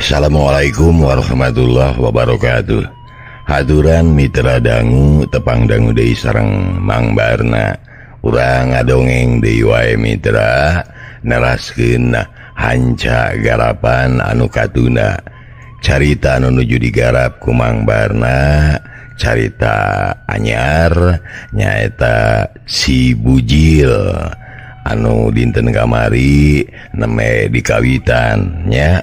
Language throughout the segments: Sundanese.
Assalamualaikum warahmatullahi wabarakatuh. Haturan mitra dangu tepang dangu deui sareng Mang Barna. Urang ngadongeng deui wae mitra neraskeun hanca garapan anu katunda. Carita anu nuju digarap ku Mang Barna, carita anyar nyaeta Si Bujil anu dinten kamari neme dikawitan nya.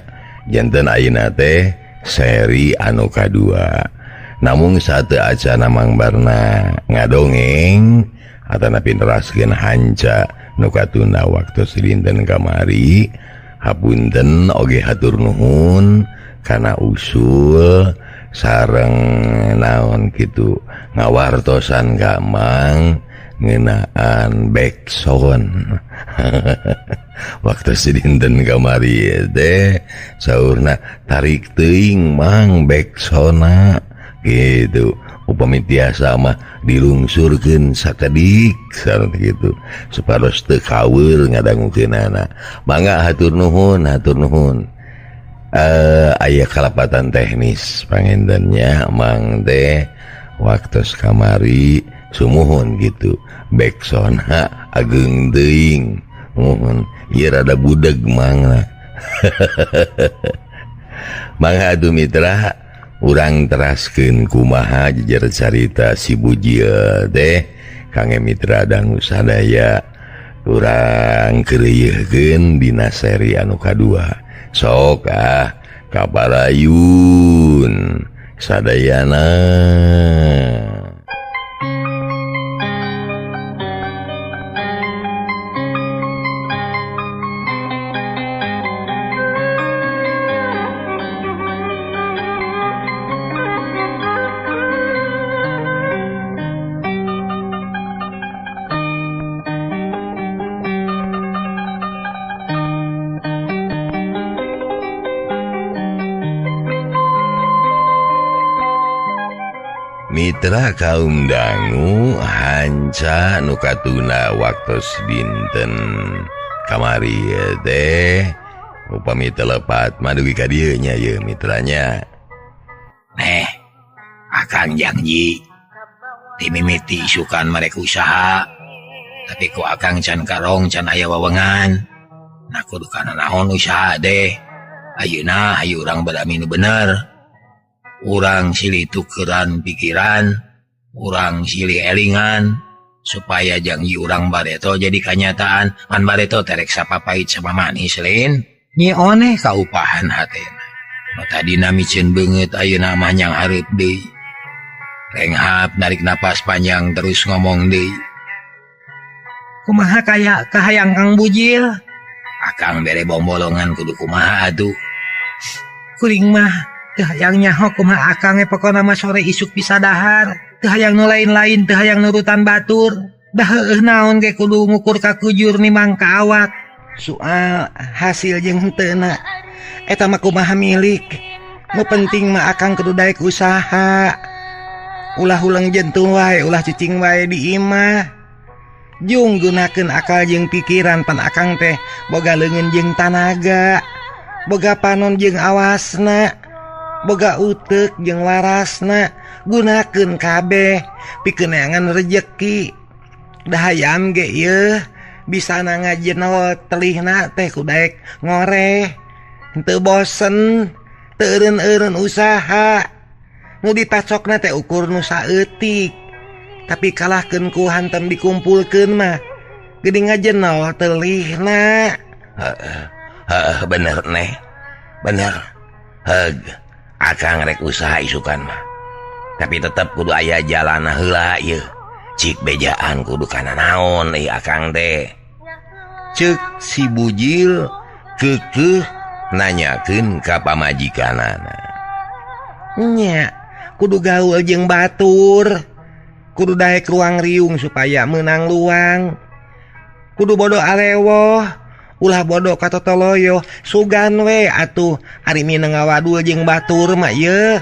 Janten ayeuna teh seri anu kadua. Namung satu acana Mang Barna ngadongeng atanapi neraskeun hanca nu katunda waktu dinten kamari. Hapunten oge hatur nuhun kana usul sareng naon kitu ngawartosan ka Mang ngeunaan backsound. Waktu dinten kamari teh saurna tarik teuing Mang backsoundna gitu. Upami tiasa mah dilungsurkeun sakedik sareng kitu supados teu kaweur ngadangukeunana. Mangga hatur nuhun, hatur nuhun. Aya kalapatan teknis pangentennya Mang teh waktu kamari sumuhun gitu backsoundna ageung teuing. Muhun ieu rada budeg Mang. Mangga atuh mitra urang teraskeun kumaha jejer carita Si Bujil teh kangge mitra dangu sadaya. Urang keureuyeun dina seri anu kadua. Sok ah kabarayun sadayana. Mitra kaum dangu hanca nu katuna waktos dinten kamari teh upami telepat madugi ka dieu nya ieu mitranya. Neh, akang janji dimimiti isukan mereka usaha, tapi ku akang can karong can aya wewengan. Nah kudu kana naon usaha deh. Ayeuna hayu urang badami nu bener. Urang silih tukeran pikiran, urang silih elingan supaya janji urang bareto jadi kanyataan. Pan bareto terek sapapait sama manis lain. Nyi oneh kaupahan hatena. Nu tadina miceun beungeut ayeuna mah nyang hareup deui. Renghap narik napas panjang terus ngomong deui. Kumaha kaya kahayang Kang Bujil? Akang bere bombolongan kudu kumaha atuh. Kuring mah teu hayang nyaho kumaha akang ge pokona mah sore isuk bisa dahar. Teu hayang nu lain-lain, teu hayang nurutan batur. Dah heueuh naon ge kudu ngukur ka kujur nimang ka awak. Soal hasil jeung henteuna eta mah kumaha milik. Nu penting mah akang kudu daek usaha. Ulah huleng jentung wae, ulah cicing wae di imah. Jung gunakeun akal jeung pikiran pan akang teh boga leungeun jeung tanaga, boga panon jeung awasna, boga utek jeung warasna. Gunakeun kabeh pikeun neangan rejeki. Dahayam ge ieu bisa ngajenol telihna teh ku daek ngoreh. Henteu bosen, teu eureun-eureun usaha. Nu dipacokna teh ukur nu saeutik. Tapi kalahkeun ku hantem dikumpulkeun mah geuning ngajenol telihna. Heeh, bener neh. Bener. Heug, akang rek usaha isukan mah. Tapi tetep kudu aya jalana heula ieu. Cik bejaan kudu kana naon ieu akang teh. Ceuk Si Bujil keukeuh nanyakeun ka pamajikanana. Nya, kudu gaul jeung batur. Kudu daek ruang riung supaya menang luang. Kudu bodo alewoh, ulah bodo katotoloyo. Sugan we atuh ari mineng ngawadul jeung batur mah ieu.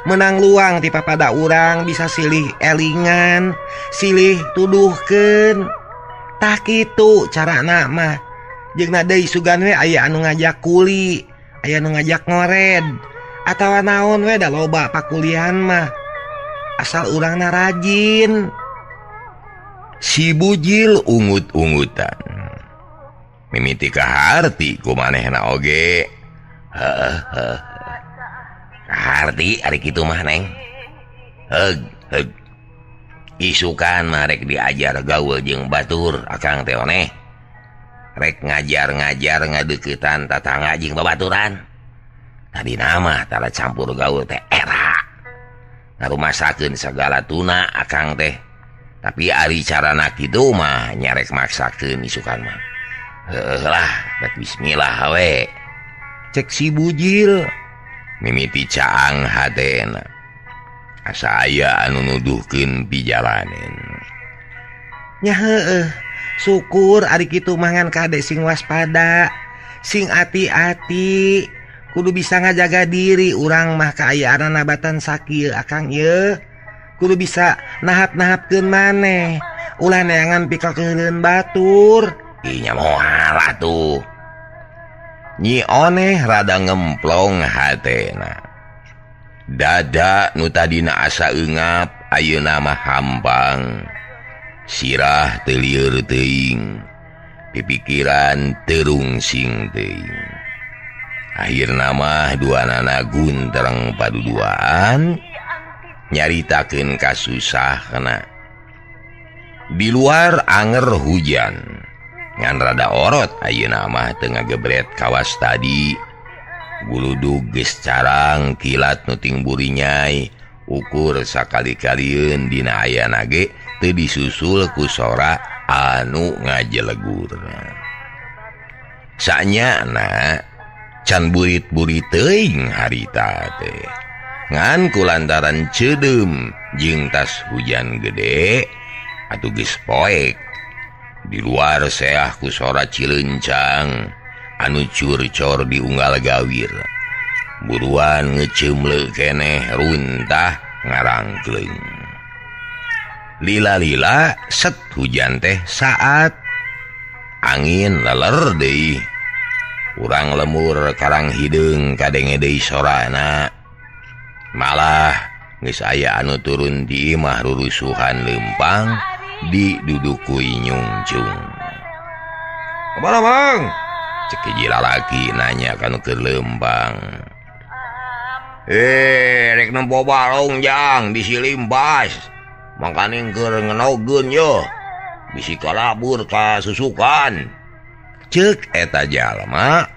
Menang luang ti papada urang bisa silih elingan, silih tuduhkeun. Tah kitu carana mah. Jeung na deui sugan we aya anu ngajak kuli. Aya nu ngajak ngored atawa naon we da loba pakuliahan mah. Asal urangna rajin. Si Bujil ungut-ungutan. Mimiti kaharti ku manehna oge. Heeh heuh. Kaharti ari kitu mah Neng. Heug heug. Isukan mah rek diajar gaul jeung batur akang teh oneh. Rek ngajar-ngajar ngadeukeutan tatangga jeung babaturan. Tadi nama tara campur gaul teh era. Ngarumasakeun sagala tuna akang teh. Tapi ari carana kitu mah nyarek maksakeun isukan mah. Heuh lah, rek bismillah we. Cek si Bujil mimiti caang hatena. Asa aya anu nuduhkeun pijalanin. Nya heueuh. Syukur ari kitu mangan kade sing waspada, sing ati-ati, kudu bisa ngajaga diri urang mah kaayaan nabatan sakieu akang ieu. Kudu bisa nahap-nahapkeun maneh, ulah neangan pikakeuleun batur. Ih nya moal atuh. Nyi Oneh rada ngemplong hatena. Dada nu tadina asa eungap ayeuna mah hampang. Sirah teu lieur teuing, pipikiran terungsing teuing. Akhirna mah duanana guntereng paduduaan nyaritakeun kasusahna. Di luar anger hujan, ngan rada orot ayeuna mah teu ngagebret kawas tadi. Guludug geus carang kilat nu ting burinyai, ukur sakali-kalieun dina ayana ge teu disusul ku sora anu ngajelegur. Sanyana can burit-burit teuing harita teh. Ngan kulantaran ceudeum jeung tas hujan gede atuh geus poek. Di luar seah ku sora cilencang anu curcor di unggal gawir. Buruan ngeceumleu keneh runtah ngarangkleung. Lila-lila set hujan teh saat angin leler deui. Urang lemur karang hideung kadenge deui sorana. Malah geus aya anu turun di imah rurusuhan leumpang didudukui nyungcung. "Kumaha, Bang?" cek hiji lalaki nanya kanu keur leumpang. "Rek nempo balong jang di Silimbas. Mangkaning keur ngenogeun yo. Bisi kalabur ka susukan." Ceuk eta jalma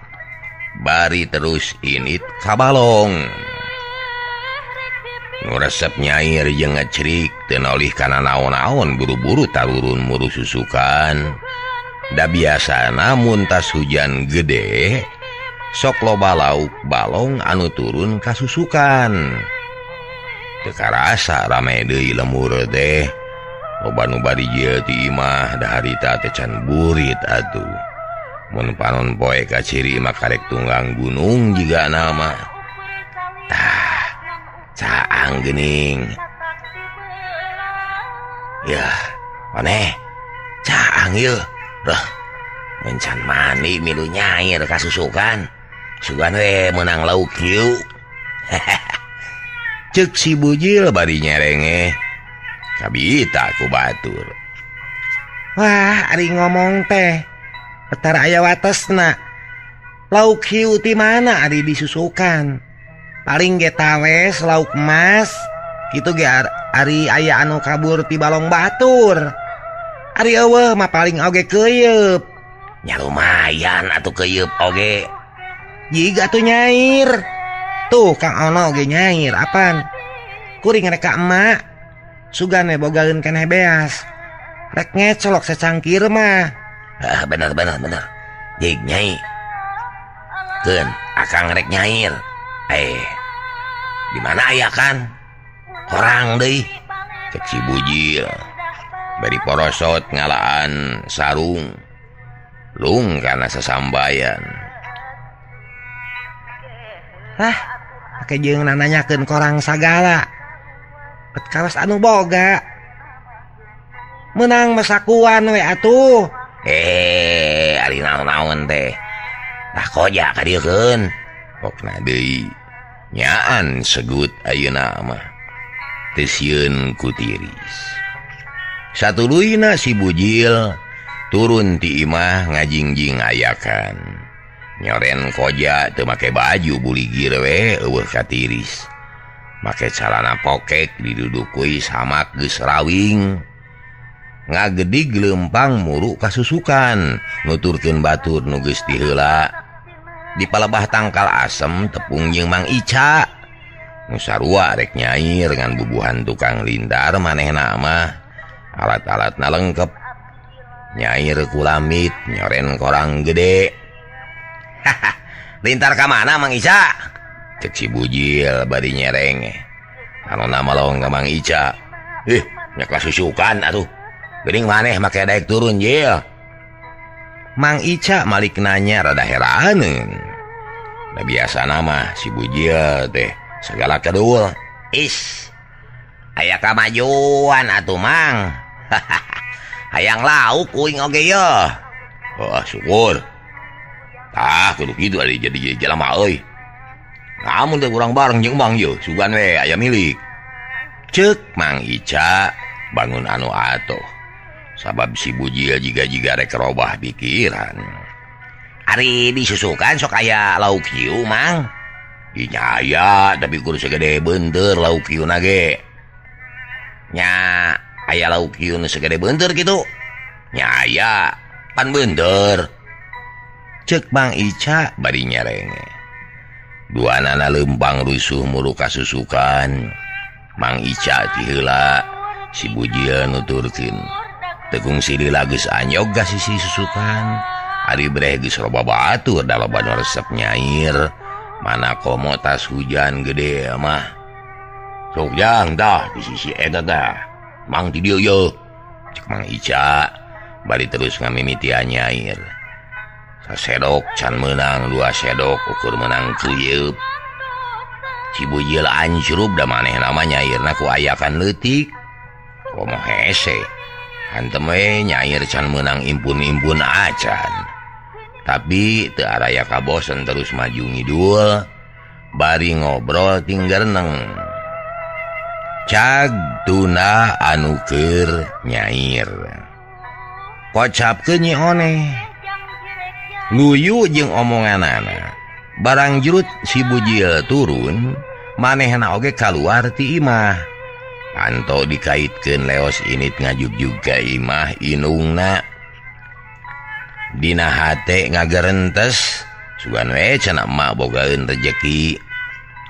bari terus init ka balong. Nu resep nyair jeung ngecerik teu nolih kana naon-naon buru-buru tarurun muru susukan. Da biasana mun tas hujan gede sok loba lauk balong anu turun ka susukan. Teu karasa rame deui lemur teh. Loba nu bari jieul ti imah da harita teh can burit atuh. Mun panon poe kaciri mah karek tunggang gunung jigana mah. Tah, caang geuning. Yah, oneh, caang ieu. Reh, mencan mandi milu nyair kasusukan. Sugan we meunang lauk kieu. Ceuk si Bujil bari nyerenge. Kabita ku batur. Wah, ari ngomong teh petara aya watesna. Lauk hiu ti mana ari disusukan? Paling ge tawes lauk emas kitu ge ari aya anu kabur ti balong batur. Ari eueuh mah paling oge keuyeup. Nya lumayan atuh keuyeup oge. Jiga atuh nyair. Tuh Kang Ono oge nyair apan? Kuring rek ka emak. Sugan we bogaeun keneh beas. Rek ngecolok secangkir mah. Ah, bener. Jig nyai. Keun, akang rek nyair. Di mana aya kan? Korang deui. Cek si Bujil. Bari porosot ngalaan sarung. Lung kana sasambayan. Hah, pake jeung nanyakeun korang sagala. Bet kawas anu boga. Menang masakuan we atuh. Ari naon-naon teh. Tah koja ka dieu keun. Pokna deui nyaan segut ayeuna mah teu sieun ku tiris. Satuluyna si Bujil turun ti imah ngajingjing ayakan. Nyoren koja teu make baju buligir we eueuh katiris. Make calana pokek didudukui samak geus rawing. Ngagedig lempang muru kasusukan nuturkeun batur nu geus diheula. Di palebah tangkal asem tepung jeung Mang Ica. Nu sarua rek nyair ngan bubuhan tukang lindar manehna mah alat-alatna lengkep. Nyair kulamit nyoren korang gede. Haha, lintar ka mana Mang Ica? Cek si Bujil bari nyereng. Anu malong ka Mang Ica. Ih, nya kasusukan atuh. Geuning maneh make daek turun jil. Mang Ica malik nanya rada heraneun. Da biasana mah si Bujil teh segala kedul. Is, aya kamajuan atuh Mang. Hayang lauk kuing oge ye. Oh, syukur. Tah kudu kitu ari jadi jelema euy. Namun teh urang bareng jeung Mang ye, sugan we aya milik. Ceuk Mang Ica bangun anu atuh. Sabab si Bujil jiga-jiga rek robah pikiran. Ari disusukan sok aya lauk hiu Mang. Ih nya aya tapi kudu segede beunteur lauk hiu na ge. Nya aya lauk hiu nu segede beunteur kitu. Nya aya pan beunteur. Ceuk Mang Ica bari nyerenge. Duanana lempang rusuh muru kasusukan. Mang Ica ti heula si Bujil nuturkeun. Teu kungsi lila geus anyog ka sisi susukan. Ari breh geus loba batur da loba nu resep nyair. Mana komo tas hujan gede mah. Sok jang tah di sisi eta tah. Mang ti dieu ye. Cek Mang Ica bari terus ngamimitian nyair. Sasedok can meunang, dua sedok ukur meunang krieup. Si Bujil anjrub da manehna mah nyairna ku ayakan leutik. Komo hese. Hantem we nyair can meunang impun-impun acan. Tapi teu araya kabosen terus maju ngidul bari ngobrol tinggereneng. Cag tuna anu keur nyair. Kocapkeun Nyi Oneh. Luyu jeung omonganana. Barang jurut si Bujil turun, manehna oge kaluar ti imah. Anto dikaitkeun leos init ngajugjug ka imah inungna. Dina hate ngagerentes, sugan we cenah emak bogaeun rejeki.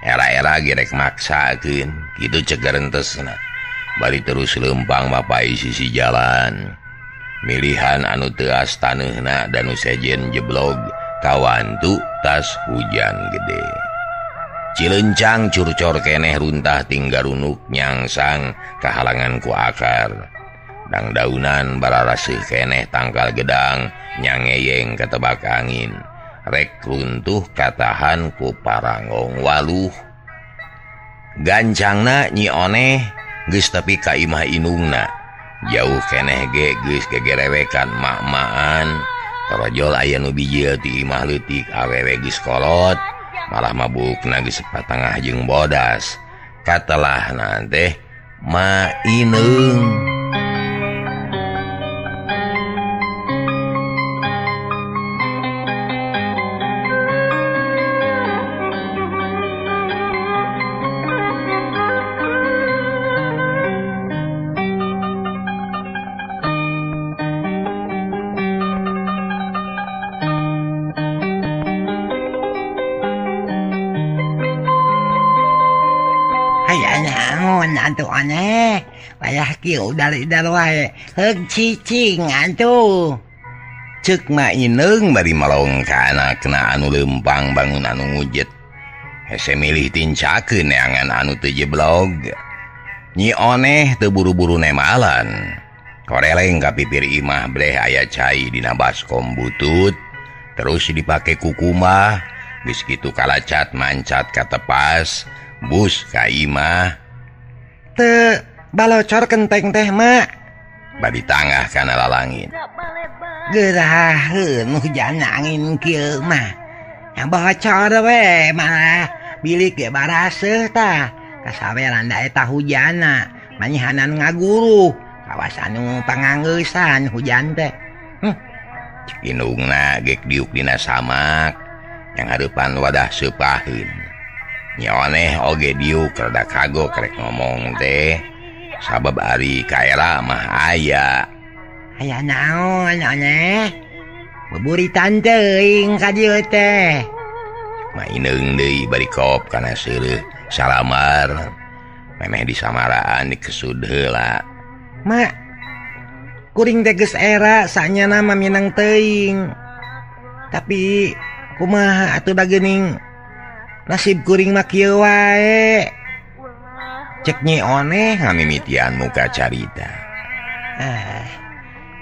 Era-era ge rek maksakeun, kitu cek gerentesna. Bari terus leumpang mapai sisi jalan. Milihan anu teuas taneuhna dan nu sejen jeblog kawantu tas hujan gede. Cilencang curcor keneh runtah tinggarunuk nyangsang kahalangan ku akar. Dangdaunan bararaseuh keneh tangkal gedang nyangeyeng katebak angin. Rek runtuh katahan ku parangong waluh. Gancangna Nyi Oneh geus tepi ka imah inungna. Jauh keneh ge geus gegerewekan mak-maan. Torojol aya nu bijil ti imah leutik awewe geus kolot. Malah mabukna geus patangah jeung bodas. Katelahna teh Ma Ineung. Atuh aneh wayah kieu dari wae heug cicing atuh. Ceuk Ma Ineung bari melong ka anakna anu leumpang bangun anu ngujet. Hese milih tincakeun neangan anu teu jeblog. Nyi Oneh teu buru-buru nemalan. Koreleng ka pipir imah breh aya cai dina baskom butut, terus dipake ku kumah, geus kitu kalacat mancat ka tepas, bus ka imah. Teu balocor kenteng teh mak. Bari tangah kana lalangit. Geraheun hujan angin kieu mah. Yang bocor we malah bilik ge baraseuh tah. Kasaweran da eta hujana, manyihanan ngaguru. Kawas anu panganggeusan hujan teh. Cek indungna gek diuk dina samak yang hareupan wadah seupaheun. Nyi Oneh oge diuk rada kagok rek ngomong teh. Sabab ari kaera mah aya. Aya naon Oneh? Beburitan teuing ka dieu teh. Ma Ineng deui bari kop kana seureuh salamar. Memeh disamaraan dikesud heula. Mak, kuring teh geus era sanyana mah minang teuing. Tapi kumaha atuh da geuning nasib kuring mah kieu wae. Cek Nyi Oneh ngamimitian muka carita.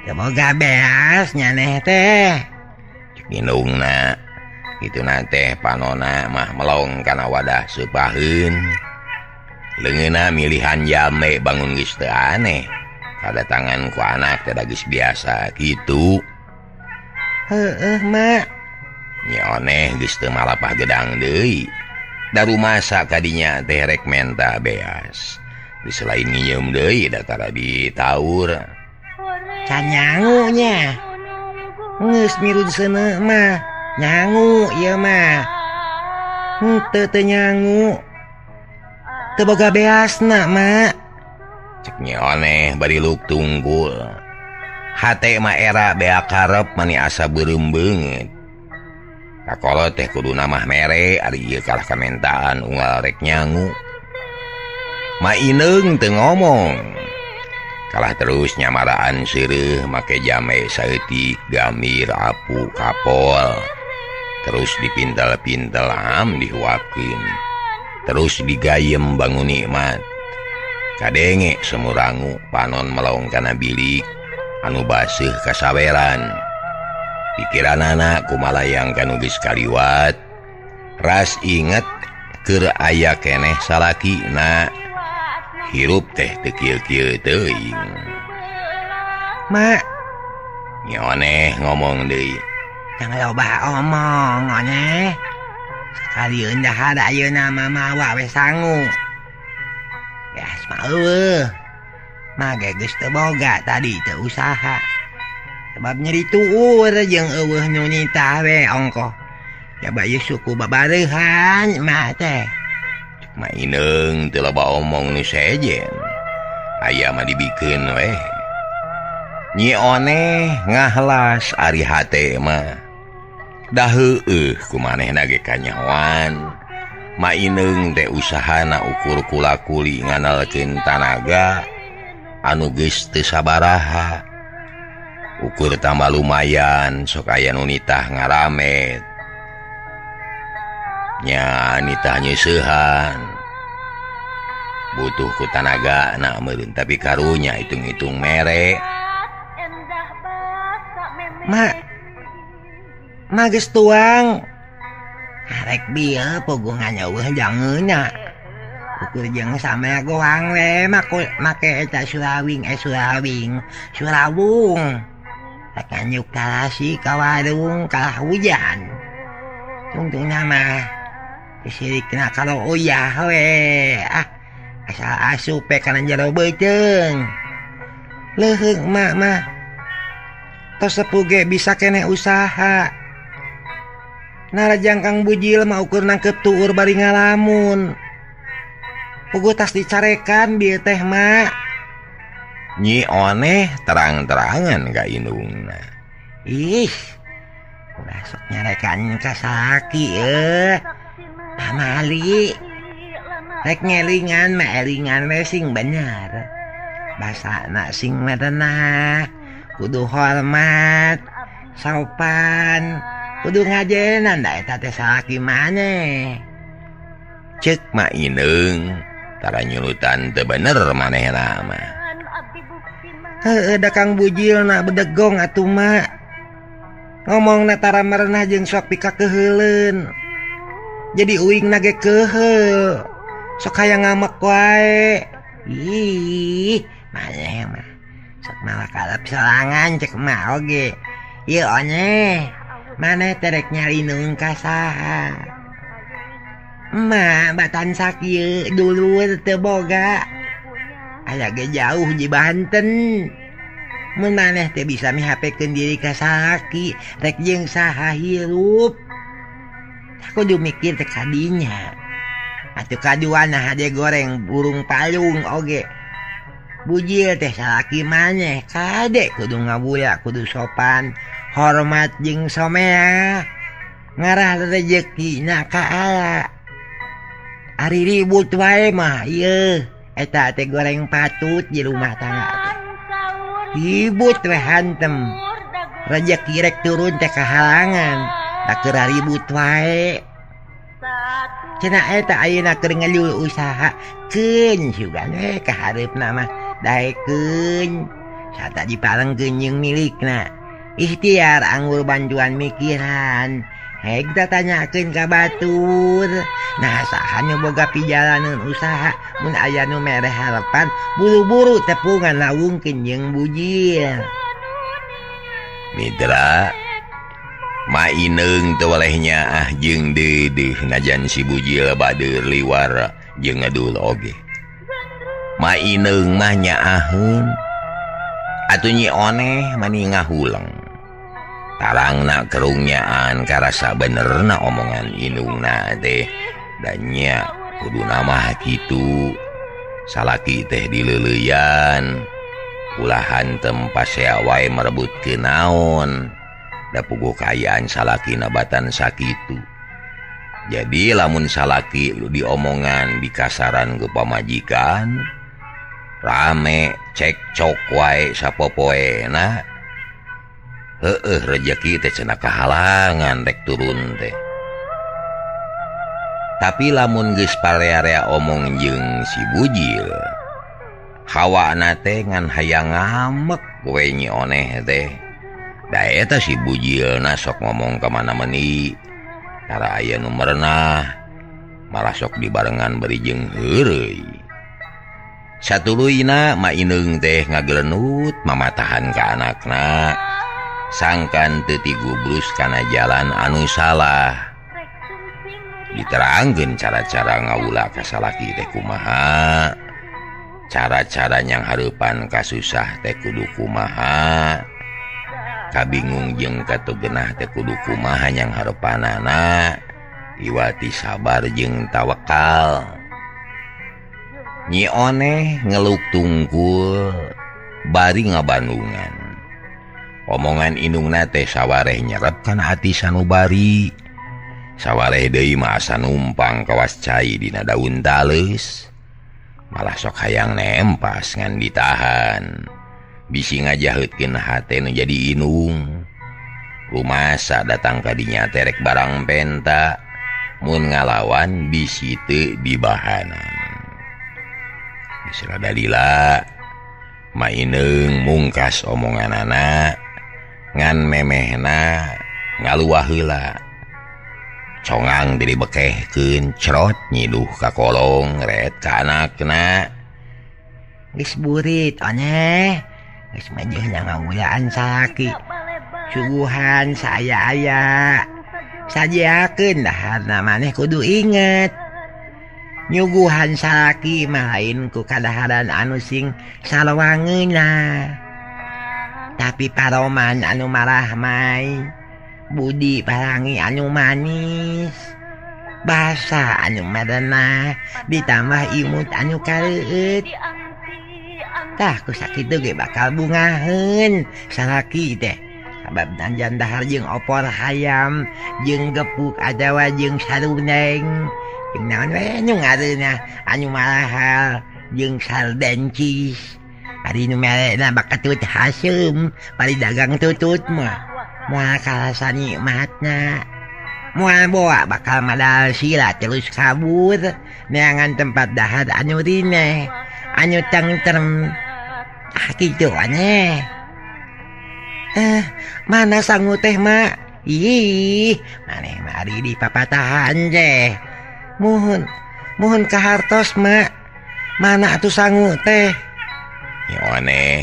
Teu boga beas nyaneh teh. Cek indungna kituna teh panona mah melong kana wadah seupaheun. Leungeunna milihan jame bangun geus teu aneh. Kadatangan ku anak teh da geus biasa kitu. Heueuh, Mak. Nyi Oneh geus teu malapah gedang deui. Da rumasa kadinya teh rek menta beas. Di selain nginyeum deui da tara ditaur. Can nyangu nya. Geus mirud seuneu mah. Nyangu ieu mah. Henteu teu nyangu. Teu boga beasna, Mak. Cek Nyi Oneh bari luk tunggul. Hate mah era beak karep mani asa beureum beungeut. Kakolot teh kuduna mah mere ari ieu kalah kamentaan unggal rek nyangu. Ma Ineng teu ngomong. Kalah terus nyamaraan seureuh make jame saeutik gamir apu kapol. Terus dipintel-pintel am dihuapkeun. Terus digayem bangun nikmat. Kadenge semurangu panon melong kana bilik anu baseuh kasaweran. Pikiranana kumalayang kanu geus kaliwat. Ras inget keur aya keneh salakina. Hirup teh teu kieu-kieu teuing. Mak, Nyi Oneh ngomong deui. Tang loba omong Oneh. Sakalieun dahar ayeuna mah mawa we sangu. Beas mah eueuh. Mah ge geus teu boga tadi teu usaha. Sebab nyeri tuur jeung eueuh nu nitah we ongkoh. Jaba ieu suku babareuhan mah teh. Cek Ma Ineng teu loba omong nu sejen. Aya mah dibikeun we. Nyi Oneh ngahlas ari hate mah. Da heueuh ku manehna ge kanyahoan. Ma Ineng teh usahana ukur kula-kuli nganalkeun tanaga anu geus teu sabaraha. Ukur tambah lumayan sok aya nu nitah ngaramet. Nya nitah nyeusehan. Butuh ku tanaga na meureun tapi karunya hitung-hitung mere. Mak, mak geus tuang. Arek bieu pogongan eueuh jangeuna. Ukur jeung samea goang we make eta surawing surawung. Rek nganyuk tarasi ka warung kalah hujan. Tungtungna mah disirikna kalau uyah we. Ah, asal asup we kana jero beuteung. Leuheung mak mah. Tos sepuh ge bisa keneh usaha. Narajang Kang Bujil mah ukur nangkep tuur bari ngalamun. Puguh tas dicarekan bieu teh mak. Nyi Oneh terang-terangan ka indungna. Ih, ulah sok nyarekan ka salaki eueuh. Pamali. Rek ngelingan mah elingan we sing bener. Basana sing merenah, kudu hormat, sopan, kudu ngajenan da eta teh salaki maneh. Cek Ma Ineng tara nyulutan teu bener manehna mah. Heueuh da Kang Bujil na bedegong atuh mak. Ngomongna tara merenah jeung sok pikakeuheuleun. Jadi uing na ge keuheul. Sok hayang ngamek wae. Ih, maneh mah sok malah kalep sorangan cek mah oge. Ieu Oneh, Maneh teh rek nyarinung ka saha? Emak batan sakieu dulur teu boga. Aya ge jauh di Banten. Mun maneh teh bisa mihapekeun diri ka salaki rek jeung saha hirup. Kudu mikir teh kadinya. Atuh kaduana hade goreng burung palung oge. Bujil teh salaki maneh kade kudu ngabula kudu sopan hormat jeung somea. Ngarah rejekina ka ala. Ari ribut wae mah ieu eta teh goreng patut di rumah tangga teh. Ribut we hantem. Rejeki rek turun teh kahalangan. Da keur ribut wae. Cenah eta ayeuna keur ngelul usaha keun sugan we ka hareupna mah daekeun. Sata dipalengkeun jeung milikna. Ikhtiar anggur bantuan mikiran. Heg tatanyakeun ka batur. Nah saha nu boga pijalaneun usaha mun aya nu mere harapan buru-buru tepungan lawungkeun jeung bujil. Mitra Maineung teu welehnya ah jeung deudeuh najan si bujil bader liwar jeung ngedul oge. Maineung mah nyaaheun atuh Nyi Oneh mani ngahuleng. Tarangna kerungyaan karasa benerna omongan indungna teh da nya kuduna mah kitu. Salaki teh dileuleuyan ulah hantem pasea wae merebutkeun naon. Da puguh kaayaan salakina batan sakitu. Jadi lamun salaki lu diomongan dikasaran ku pamajikan rame cekcok wae sapopoena. Heueuh rejeki teh cenah kahalangan rek turun teh. Tapi lamun geus parea-rea omong jeung si Bujil, hawana teh ngan hayang ngamek we Nyi Oneh teh. Da eta si Bujilna sok ngomong ka mana meuni, tara aya nu merenah, malah sok dibarengan bari jeung heureuy. Satuluyna Maineung teh ngagelenut mamatahan ka anakna. Sangkan teu tigubrus kana jalan anu salah. Diterangkeun cara-cara ngawula ka salaki teh kumaha, cara-cara nyang hareupan kasusah teh kudu kumaha, kabingung jeung katugenah teh kudu kumaha nyang hareupanana, iwati sabar jeung tawakal. Nyi Oneh ngeluk tungkul bari ngabandungan. Omongan indungna teh sawareh nyerep kana hati sanubari. Sawareh deui mah asa numpang kawas cai dina daun taleus. Malah sok hayang nempas ngan ditahan. Bisi ngajaheutkeun hate nu jadi inung. Rumasa datang ka dinya teh rek barang penta, mun ngalawan bisi teu dibahanan. Geus rada lila, Maineung mungkas omonganana ngan memehna ngaluah heula. Congang diri bekehkeun cerot nyiduh ka kolong ret ka anakna. Geus burit Oneh, geus majeuhna ngawulaan salaki. Suguhan saaya-aya. Sajiakeun daharna maneh kudu inget. Nyuguhan salaki mah lain ku kadaharan anu sing salawangeuna. Tapi paroman anu marahmai, budi parangi anu manis, bahasa anu merenah, ditambah imut anu kareueut. Tah ku sakitu ge bakal bungaheun salaki teh. Sabab danjan dahar jeung opor hayam, jeung gepuk atawa jeung saruneng, jeung naon we nu ngareunah anu marahal, jeung sardencis. Ari nu merekna bakatut haseum, bari dagang tutut mah moal karasa nikmatna. Moal boa bakal madal sila terus kabur neangan tempat dahar anu rineh, anu tengtrem. Ah kitu aneh. Mana sangu teh mak? Ih, maneh mari di papatahan teh. Muhun, muhun kahartos mak. Mana atuh sangu teh? Nyi Oneh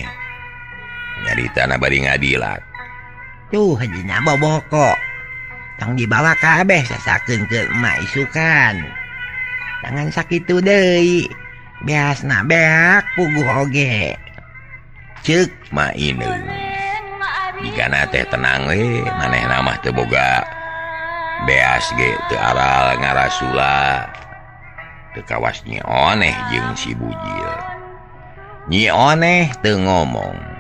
nyaritana bari ngadilat. Tuh hajina boboko. Tong dibawa kabeh sasakeun ke emak isukan. Tangan sakitu deui. Beasna beak puguh oge. Ceuk Ma Inung. Jigana teh tenang we, manehna mah teu boga beas ge teu aral ngarasula. Teu kawas Nyi Oneh jeung si Bujil. Nyi Oneh teu ngomong.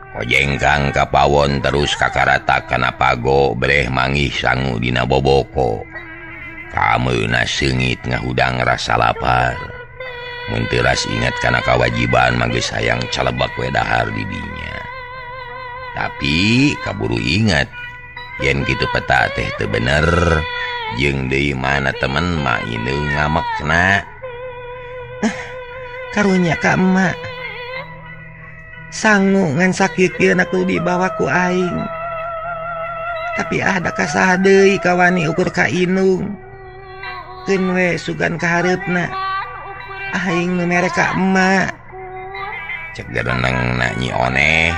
Kojengkang ka pawon terus kakarata kana pago breh mangih sangu dina boboko. Kameuna seungit ngahudang rasa lapar. Mun teuras ingat kana kawajiban mah geus hayang calebak we dahar di dinya. Tapi kaburu ingat yen kitu peta teh teu bener jeung deui mana temen Ma Inung ngamekna. Karunya ka emak. Sangu ngan sakieu kudu dibawa ku aing. Tapi da kasaha deui kawani ukur ka Inung. Keun we sugan kahareupna. Aing nu mere ka emak. Cek gerenengna Nyi Oneh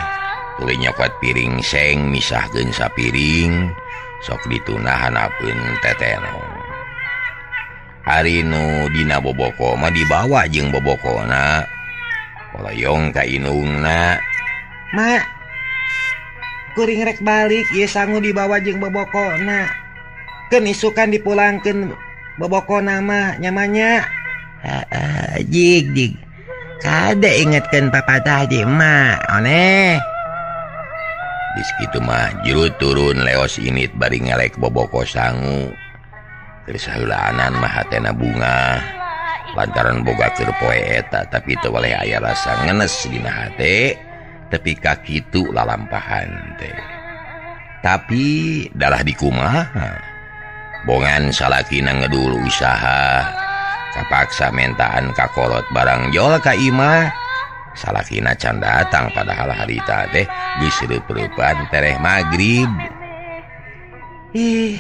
tuluy nyokot piring seng misahkeun sapiring sok dituna hanapeun tetenong. Ari nu dina boboko mah dibawa jeung bobokona. Kolayong ka inungna. Mak, kuring rek balik ieu sangu dibawa jeung bobokona. Keun isukan dipulangkeun bobokona mah nyamanya. Jig jig. Kade ingetkeun papatah di emak, oneh. Geus kitu mah jero turun leos init bari ngelek boboko sangu. Keur saheulaanan mah hatena bunga. Lantaran boga keur poe eta tapi teu waleh aya rasa ngenes dina hate tepi ka kitu lalampahan teh. Tapi dalah dikumaha. Bongan salakina ngedul usaha kapaksa mentaan ka kolot barang jol ka imah. Salakina can datang padahal harita teh geus reup-reupan tereh magrib. Ih,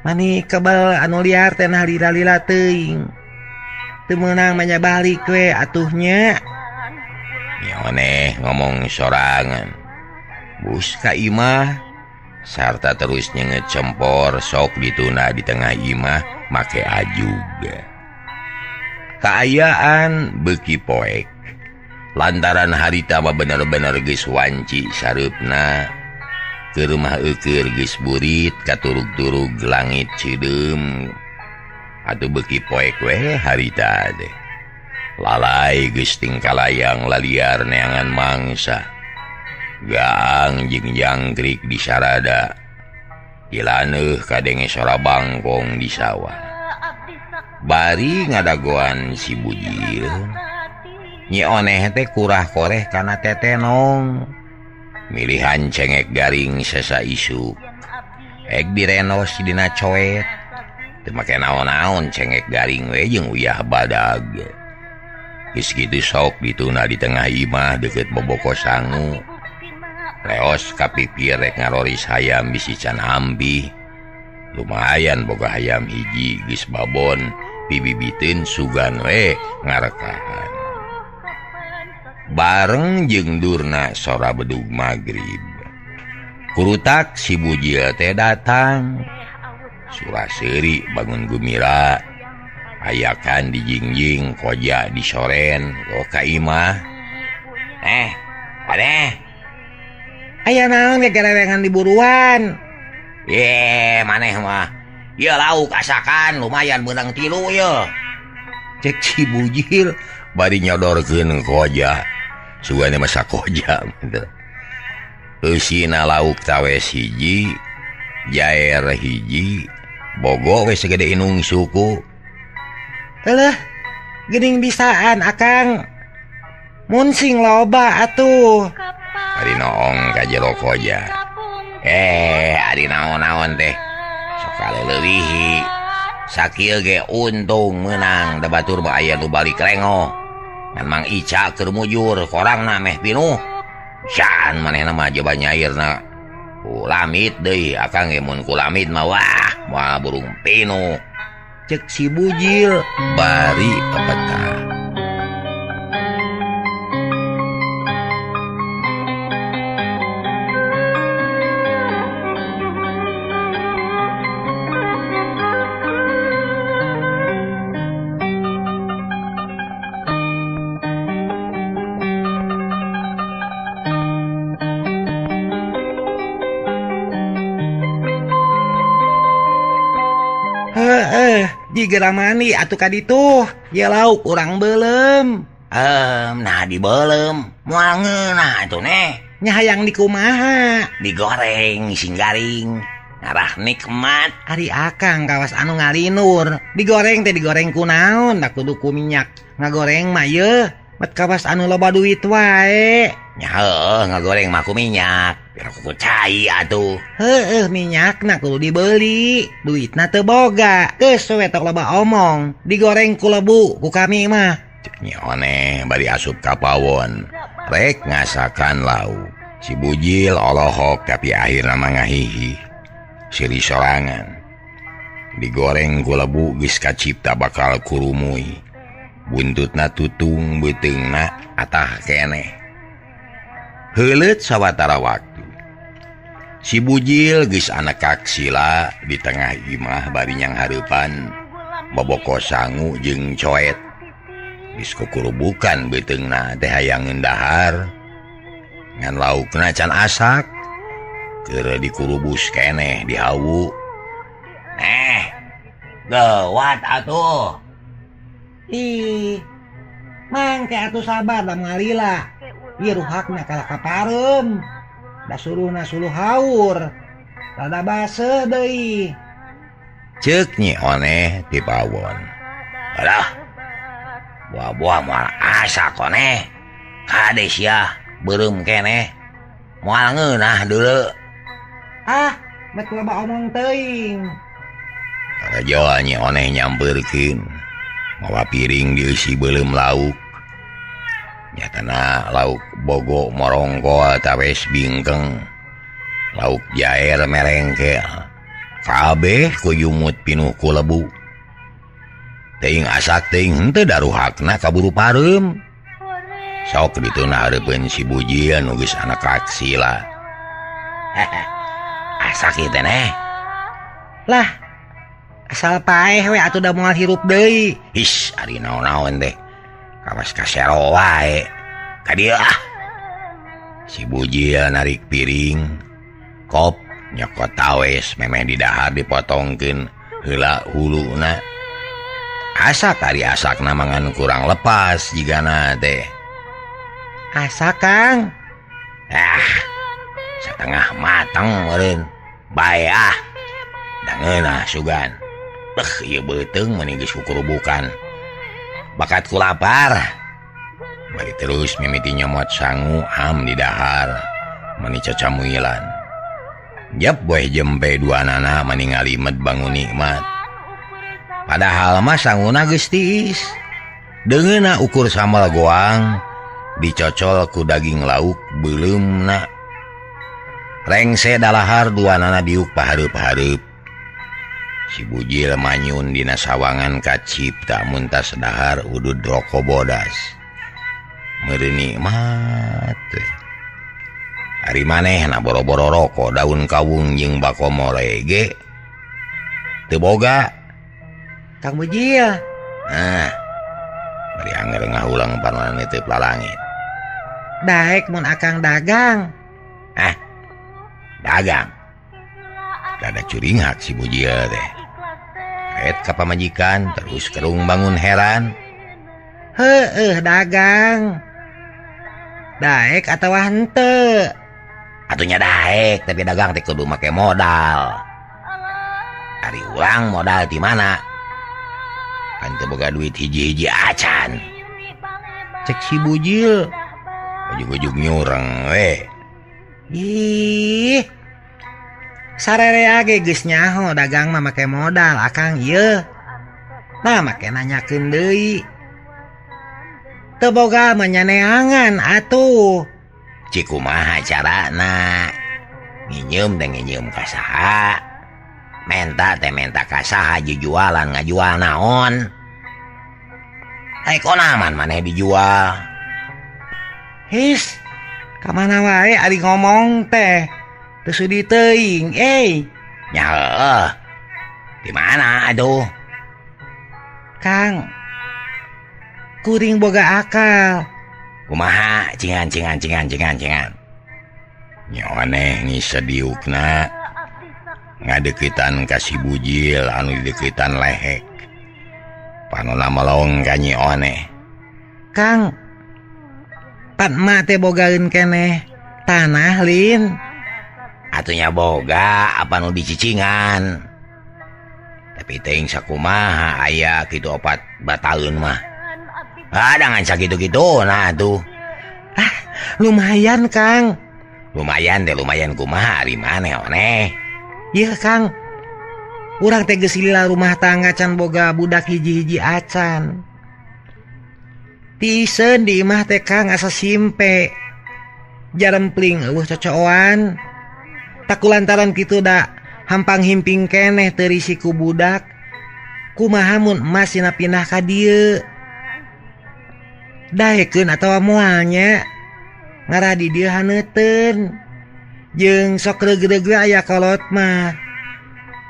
mani kebel anu liar teh nah lila-lila teuing. Teu meunang mah nya balik we atuh nya. Nyi Oneh ngomong sorangan. Bus ka imah sarta terus nyenget cempor sok dituna di tengah imah make ajug. Kaayaan beuki poek. Lantaran harita mah bener-bener geus wanci sareupna. Keur mah eukeur geus burit katurug-turug langit cideum. Atuh beuki poek we harita teh. Lalai geus tingkalayang laliar neangan mangsa. Gaang jeung jangkrik di sarada. Dilaneuh kadenge sora bangkong di sawah. Bari ngadagoan si Bujil. Nyi Oneh teh kurah koreh kana tetenong. Milihan cengek garing sesa isuk. Ek direnos dina coet. Teu make naon-naon cengek garing we jeung uyah badag. Geus kitu sok dituna di tengah imah deukeut boboko sangu. Leos kapipir rek ngaroris hayam bisi can ambih. Lumayan boga hayam hiji geus babon pibibiteun sugan we ngarekahan. Bareng jeung durna sora bedug magrib. Kurutak si Bujil teh datang. Sura-seuri bangun gumira. Ayakan dijingjing koja disoren lo ka imah. Padeh. Aya naon ge garawengan di buruan? Ye, maneh mah. Ieu lauk asakan lumayan meunang 3 ye. Cek si Bujil bari nyodorkeun koja. Sugane mah sakoja gitu. Eusina lauk tawes hiji, jaer hiji, bogo we segede inung suku. Eleh, geuning bisaan akang. Munsing loba atuh. Ari noong ka jero koja. Ari naon-naon teh. Sok kaleulewihi. Sakieu ge untung meunang da batur mah aya nu balik lengoh. Ngan Mang Ica keur mujur korangna meh pinuh. Can manehna mah jaba nyairna. Kulamit deui akang ge mun kulamit mah wah moal burung pinuh. Cek si Bujil bari pepetah. Heeh, jiga mani atuh ka ditu. Ye lauk urang beuleum. Nah dibeuleum moal ngeunah atuh neh. Nya hayang dikumaha? Digoreng sing garing. Ngarah nikmat. Ari akang kawas anu ngalinur. Digoreng teh digoreng ku naon? Da kudu ku minyak. Ngagoreng mah yeuh, met kawas anu loba duit wae. Nya heueuh ngagoreng mah ku minyak. Pira ku cai atuh. Heueuh minyakna kudu dibeli, duitna teu boga. Geus we tok loba omong. Digoreng ku lebu ku kami mah. Cek Nyi Oneh bari asup ka pawon. Rek ngasakan lauk. Si Bujil olohok tapi akhirna mah ngahihi. Siri sorangan. Digoreng ku lebu geus kacipta bakal kurumuy. Buntutna tutung beuteungna atah keneh. Heuleut sawatara waktu. Si Bujil geus anekak sila di tengah imah bari nyanghareupan boboko sangu jeung coet. Geus kukurubukan beuteungna teh hayang dahar. Ngan laukna can asak. Keur dikurubus keneh dihawu. Neh, gawat atuh. Ih, mangke atuh sabar da ngalila. Ieu ruhakna kalah ka pareum. Da suruhna suluh haur. Rada baseuh deui. Ceuk Nyi Oneh ti pawon. Alah. Buah-buah moal asak oneh. Kade sia beureum keneh. Moal ngeunah deuleu. Ah, mek loba omong teuing. Karajoa Nyi Oneh nyampeurkeun. Mawa piring dieusi beuleum lauk. Nyatana lauk bogo morongkol tawes bingkeng. Lauk jair merengkel. Kabeh kujumut pinuh ku lebu. Teuing asak teuing henteu daruhakna kaburu pareum. Sok dituna hareupeun si Bujil nu geus anak sila. Asak ieu teh neh. Lah, asal paeh we atuh da moal hirup deui. His, ari naon-naon teh. Kawas kasero wae. Ka dieu ah. Si Bujil narik piring, kop nyokot tawes memeh didahar dipotongkeun heula huluna. Asak ari asakna mangan kurang lepas jigana teh. Asak Kang. Ah, setengah matang meureun. Bae ah. Da ngeunah sugan. Beuh, ieu beuteung meuni geus kukurubukan. Bakat ku lapar. Bari terus mimiti nyomot sangu am di dahar meuni cacamuilan. Jep boeh jempe duanana mani ngalimet bangun nikmat. Padahal mah sanguna geus tiis. Deungeunna ukur sambal goang dicocol ku daging lauk beuleumna. Rengse dalahar duanana diuk pahareup-hareup. Si Bujil manyun dina sawangan kacipta muntas dahar udud roko bodas. Meureun nikmat. Ari manehna boro-boro roko daun kawung jeung bako more ge teu boga. Kang Bujil. Nah, bari anger ngahulang panonana teu lalangit. Daek mun akang dagang. Ah, dagang. Rada curinghak si Bujil teh. Ret ka pamajikan terus kerung bangun heran. Heueuh dagang. Daek atawa henteu? Atunya daek, tapi dagang teh kudu make modal. Ari urang modal di mana? Kan teu boga duit hiji-hiji acan. Cek si Bujil. Ujug-ujug nyureng we. Ih. Sarerea ge geus nyaho dagang mah make modal akang ieu. Nah make nanyakeun deui. Teu boga mah nyaneangan atuh. Cik kumaha carana? Nginjeum teh nginjeum ka saha? Menta teh menta ka saha jujualan ngajual naon? Ai konaman maneh dijual. His, ka mana wae ari ngomong teh. Teu sudi teuing euy. Nya heueuh. Di mana atuh? Kang, kuring boga akal. Kumaha cingan cingan cingan cingan cingan. Nya aneh ngisediukna. Ngadeukeutan ka si Bujil anu dideuketan lehek. Panona melong ka Nyi Oneh. Kang, pan emak teh bogaeun keneh tanah lin. Atunya boga apa nu dicicingan. Tapi teuing sakumaha aya kitu opat bataeun mah. Adangan sakitu-kitu nah tuh. Ah, lumayan Kang. Lumayan deh, lumayan kumaha ari maneh Oneh. Ieu Kang. Urang teh geus lila rumah tangga can boga budak hiji-hiji acan. Tiiseun di imah teh Kang asa simpe. Jarempling eueuh cocoan. Takulantaran kitu da hampang himping keneh teu risi ku budak. Kumaha mun emas sina pindah ka dieu? Daekeun atawa moal nya? Ngarah di dieu haneuteun. Jeung sok reug-reug aya kolot mah.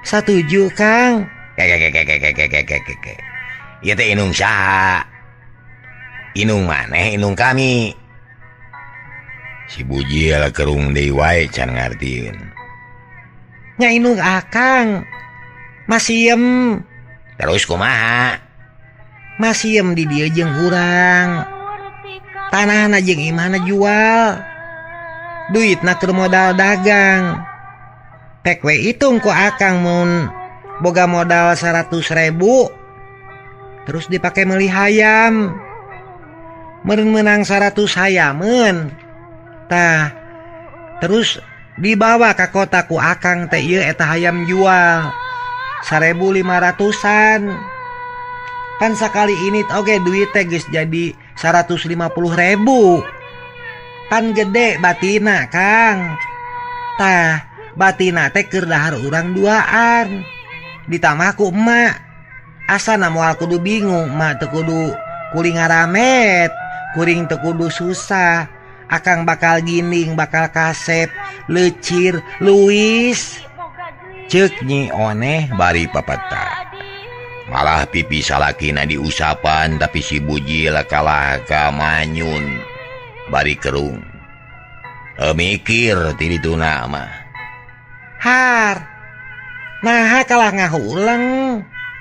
Satuju Kang. Kekekekekekekekeke. Ieu teh inung saha? Inung maneh, inung kami. Si Bujil kerung deui wae can ngartieun. Nya inung akang. Masiem. Terus kumaha? Masiem di dieu jeung urang. Tanahna jeung imahna jual. Duitna keur modal dagang. Pek we hitung ku akang mun boga modal 100.000 terus dipake meuli hayam. Meureun meunang 100 hayameun. Tah, terus dibawa ka kota ku akang teh ieu eta hayam jual 1.500-an. Pan sakali ini oge duit teh geus jadi 150.000. Pan gede batina Kang. Tah, batina teh keur dahar urang duaan. Ditambah ku emak. Asana moal kudu bingung, emak teu kudu kuring ngaramet, kuring teu kudu susah. Akang bakal ginding, bakal kasep, lecir, luis. Ceuk Nyi Oneh bari papata. Malah pipi salakina diusapan tapi si Bujil kalah ka manyun bari kerung. Mikir ti dituna mah. Har. Naha kalah ngahuleng.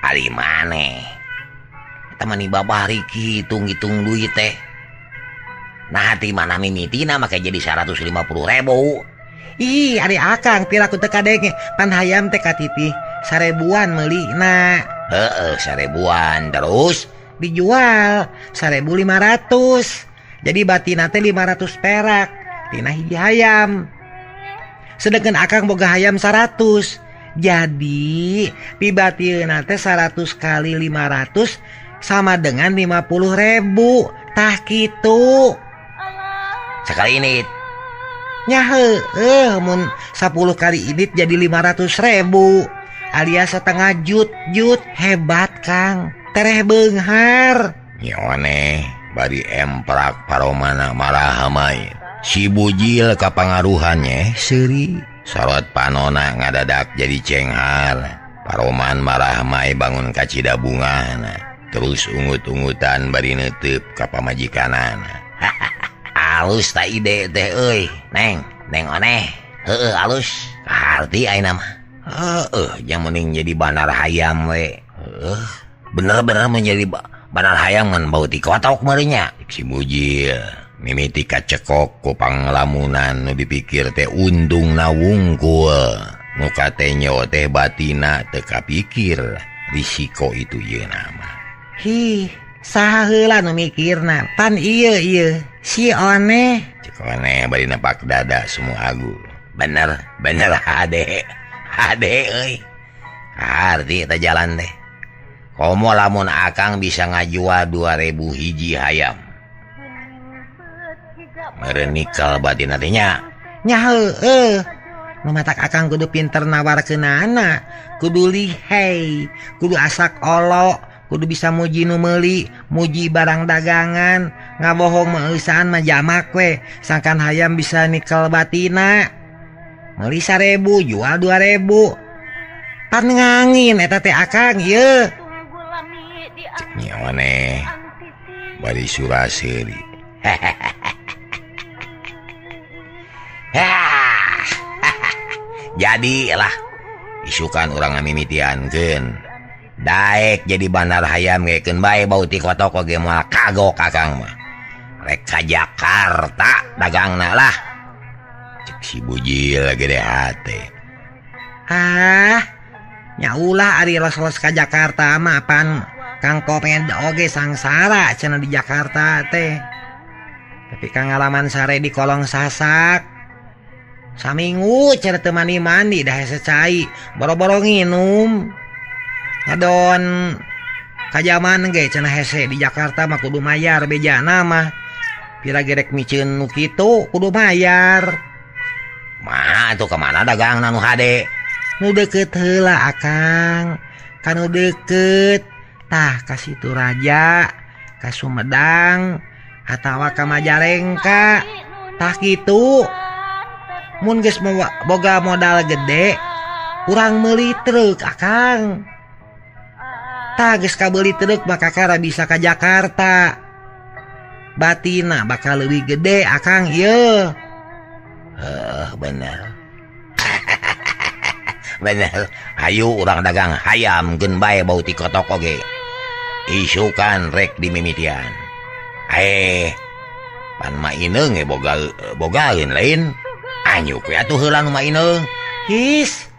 Ari maneh. Eta mah ni babari hitung-hitung duit teh. Nah hati mana mimitina make jadi 150.000. Ih, ari akang piraku teu kadenge pan hayam teh katitih 1.000-an meulina. Heeh, 1.000-an terus dijual 1.500. Jadi batina teh 500 perak tina hiji hayam. Sedangkan akang boga hayam 100. Jadi pibatieuna teh 100 kali 500 sama dengan 50.000. Tah kitu. Sekali ini nya heueuh mun 10 kali init jadi 500.000 alias setengah jut. Hebat Kang, tereh beunghar. Nyi Oneh bari emprak paromana marah main. Si Bujil kapangaruhannya seuri. Sorot panona ngadadak jadi cenghar. Paroman marah mai bangun kacida bungana. Terus ungut-ungutan bari neuteub ka pamajikanana. Alus ta ide teh euy. Neng, Neng Oneh. Heueuh alus. Kaharti ayeuna mah. Heueuh, jang mending jadi bandar hayam we. Heueuh, bener-bener menjadi bandar hayam ngan bau ti kotok meureun nya. Si Bujil mimiti kacekok ku panglamunan nu dipikir teh untungna wungkul. Nu katenyo teh batina teu kapikir risiko itu ieu nama. Hi, saha heula nu mikirna? Pan ieu ieu si Oneh. Cek Oneh bari napak dada semua agu. Bener, bener hade. Hade euy. Harti eta jalan teh. Komo lamun akang bisa ngajual 2000 hiji hayam. Meureun nikel batin teh nya. Nya heueuh. Nu matak akang kudu pinter nawarkeunana, kudu lihai, kudu asak olok, kudu bisa muji nu meuli, muji barang dagangan, ngabohong meueusaan mah jamak we, sangkan hayam bisa nikel batina. Meuli 1000 jual 2000. Pan ngangin eta teh akang ieu. Cek Nyi Oneh bari suraseuri. Jadilah Isukan urang ngamimitiankeun. Daek jadi bandar hayam gekeun bae bau ti kotok oge moal kagok akang mah. Rek ka Jakarta dagangna lah. Cek si Bujil gede hate. Ah, nya ulah ari los-los ka Jakarta mah pan Kang Komed oge sangsara cenah di Jakarta teh. Tapi kang ngalaman sare di kolong sasak. Saminggu cenah teu mandi-mandi dah hese cai, boro-boro nginum. Ngadon kajaman ge cenah hese di Jakarta mah kudu mayar bejana mah. Pira gerek miceun nu kitu kudu mayar. Mah atuh ka mana dagangna nu hade? Nu deket heula akang, kanu deket tah ka Situ Raja, ka Sumedang atawa ka Majalengka. Tah kitu. Mun geus boga modal gede, urang meuli truk akang. Tah geus kabeuli truk mah kakara bisa ka Jakarta. Batina bakal leuwih gede akang ieu. Heuh, bener. Bener. Hayu urang dagang hayam geun bae bau ti kotok oge. Isukan rek dimimitian. Pan Ma Ineng ge bogaeun lain. Anyuk we atuh heula nu Ma Ineng. His.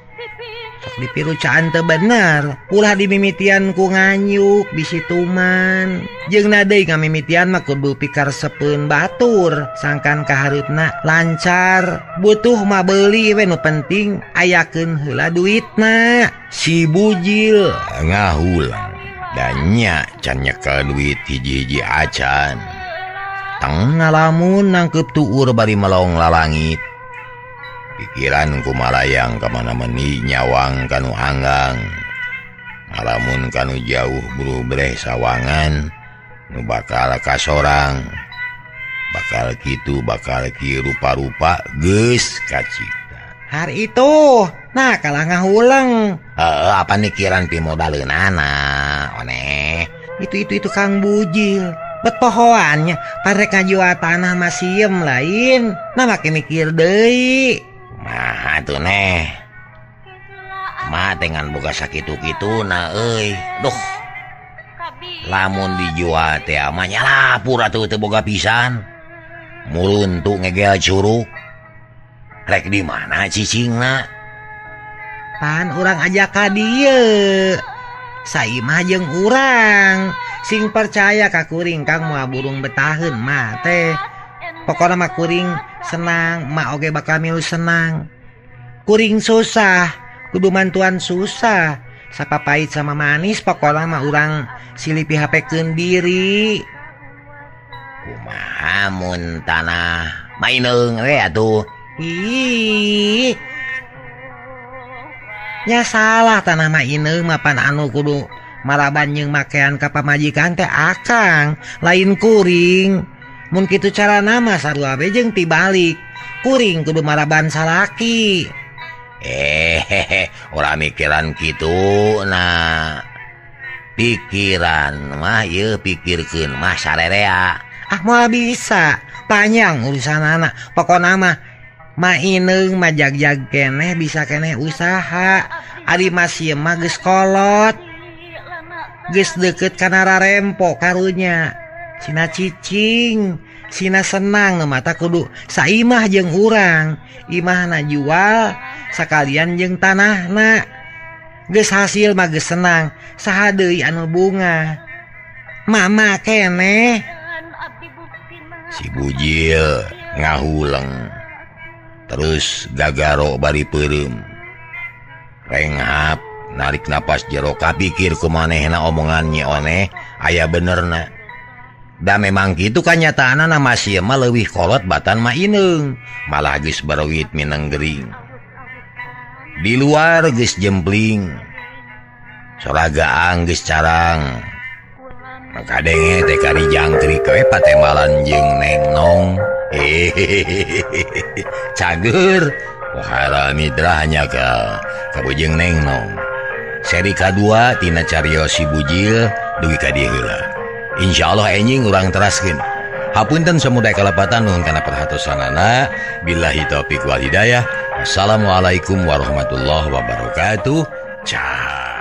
Sok dipirucaan teu bener. Ulah dimimitian ku nganyuk bisi tuman. Jeung na deui ngamimitian mah kudu pikaresepeun batur sangkan kahareupna lancar. Butuh mah beuli we nu penting ayakeun heula duitna. Si Bujil ngahulang dan nya can nyekel duit hiji-hiji acan. Teng ngalamun nangkep tuur bari melong lalangit. Pikiran kumalayang kamana meni nyawang kanu anggang. Ngalamun kanu jauh buru breh sawangan nu bakal kasorang. Bakal kitu bakal kieu rupa-rupa geus kacipta. Hari itu nah kalah ngahuleng. Heeh, apa mikiran pimodaleunana oneh. Itu Kang Bujil. Bet pohoannya parek ngajual tanah masiem lain. Nah make mikir deui. Mah atuh neh. Mah dengan boga sakitu-kitu na euy. Duh. Lamun dijual teh mah nyalapur atuh teu boga pisan. Muruntu ngegel curug. Rek di mana cicingna? Pan urang aja ka dieu. Saimah jeung urang. Sing percaya ka kuring Kang moal burung betaheun mah teh. Pokona mah kuring senang, mak oge bakal milu senang. Kuring susah, kudu mantuan susah. Sapa pahit sama manis pokona mah urang silih pihapekeun diri. Kumaha mun tanah maineung we atuh. Ih. Nya salah tanah maineung mah pan anu kudu maraban jeung makean ka pamajikan teh akang, lain kuring. Mun kitu carana mah sarua we jeung tibalik. Kuring kudu maraban salaki. Ora mikiran kitu nah. Pikiran mah ieu pikirkeun mah sarerea. Ah moal bisa, panjang urusanana. Pokona mah Maineung mah jag-jag keneh bisa keneh usaha. Ari masih mah geus kolot. Geus deukeut kana rarempo karunya. Sina cicing, sina senang nu mata kudu saimah jeung urang. Imahna jual sakalian jeung tanahna. Geus hasil mah geus senang, saha deui anu bunga. Mama keneh. Si Bujil ngahuleng. Terus gagaro bari peureum. Renghap narik napas jero kapikir kumanehna omongan Nyi Oneh aya benerna. Da memang kitu kanyataanana masih mah leuwih kolot batan Ma Ineng, malah geus bareuit mineng gering. Di luar geus jempling. Soragaang geus carang. Maka denge teh kari jangkrik we patembalan jeung Neng Nong. Hehehe. Cager. Pohara mitrahnya ka kabujeng Neng Nong. Seri kadua tina carios si Bujil dugi ka dieu heula. Insyaallah enjing urang teraskeun. Hapunten samuda kalepatan nuhun kana perhatosanana. Billahi taufik wal hidayah. Assalamualaikum warahmatullahi wabarakatuh. Cah.